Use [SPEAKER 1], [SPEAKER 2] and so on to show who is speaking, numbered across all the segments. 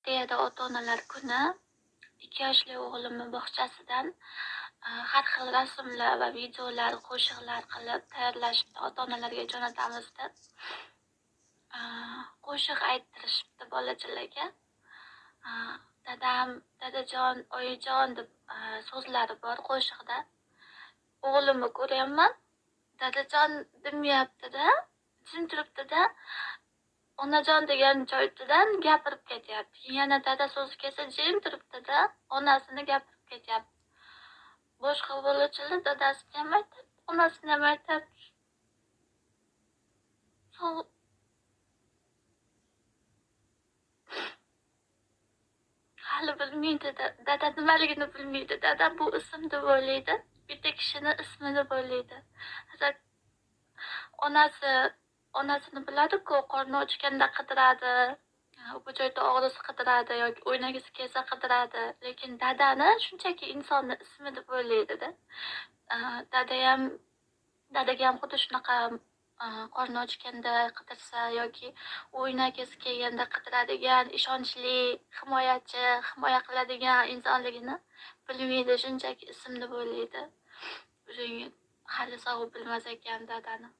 [SPEAKER 1] Rossiyada ota-onalar kuni 2 yoshli o'g'limni bog'chasidan har xil rasmlar va videolar, qo'shiqlar qilib tayyorlashibdi, ota-onalarga jo'natamiz deb. Qo'shiq ayttirishibdi bolachalarga. Dadam, dadajon, oyijon deb so'zlari bor qo'shiqda. O'g'limni ko'ryapman, dadajon demayapti-da, jim turibdi-da, onajon degan joyidan gapirib ketyapti. Keyin yana dada so'zi kelsa jim turibdi-da, onasini gapirib ketyapti. Boshqa bolachalar dadasini ham aytyapti, onasini ham aytyapti. Hali bilmaydi, dada nimaligini bilmaydi. Dada bu ism deb o'ylaydi. Bitta kishini ismi deb o'ylaydi. Onasini biladi-ku, qorni ochganda qidiradi, bu joyda og'risa qidiradi yoki o'ynagisi kelsa qidiradi. Lekin dadani shunchaki insonni ismi deb o'ylaydi-da. Dadayam, dadaga ham xuddi shunaqa qorni ochganda qidirsa yoki o'ynagisi kelganda qidiradigan ishonchli himoyachi, himoya qiladigan insonligini bilmaydi, shunchaki ism deb o'ylaydi. O'shanga hali sog'ib bilmas ekan dadani.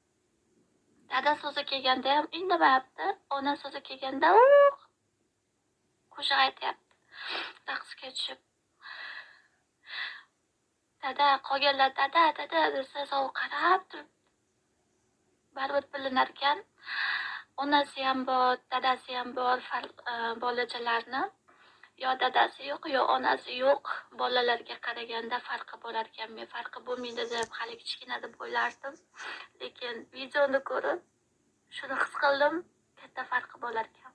[SPEAKER 1] Dada so'zi kelganda ham indamayapti, ona so'zi kelganda qo'shiq aytyapti, raqsga tushib. Dada, qolganlar dada, dada desa sovuq qarab turib, baribir bilinar ekan. Onasi ham bor, dadasi ham bor bolachalarni. Yo dadasi yo'q, yo onasi yo'q. Bolalarga qaraganda farqi bo'lar ekan. Men farqi bo'lmaydi deb hali kichkina deb o'ylardim. Lekin videoni ko'rib shuni his qildim, katta farqi bo'lar ekan.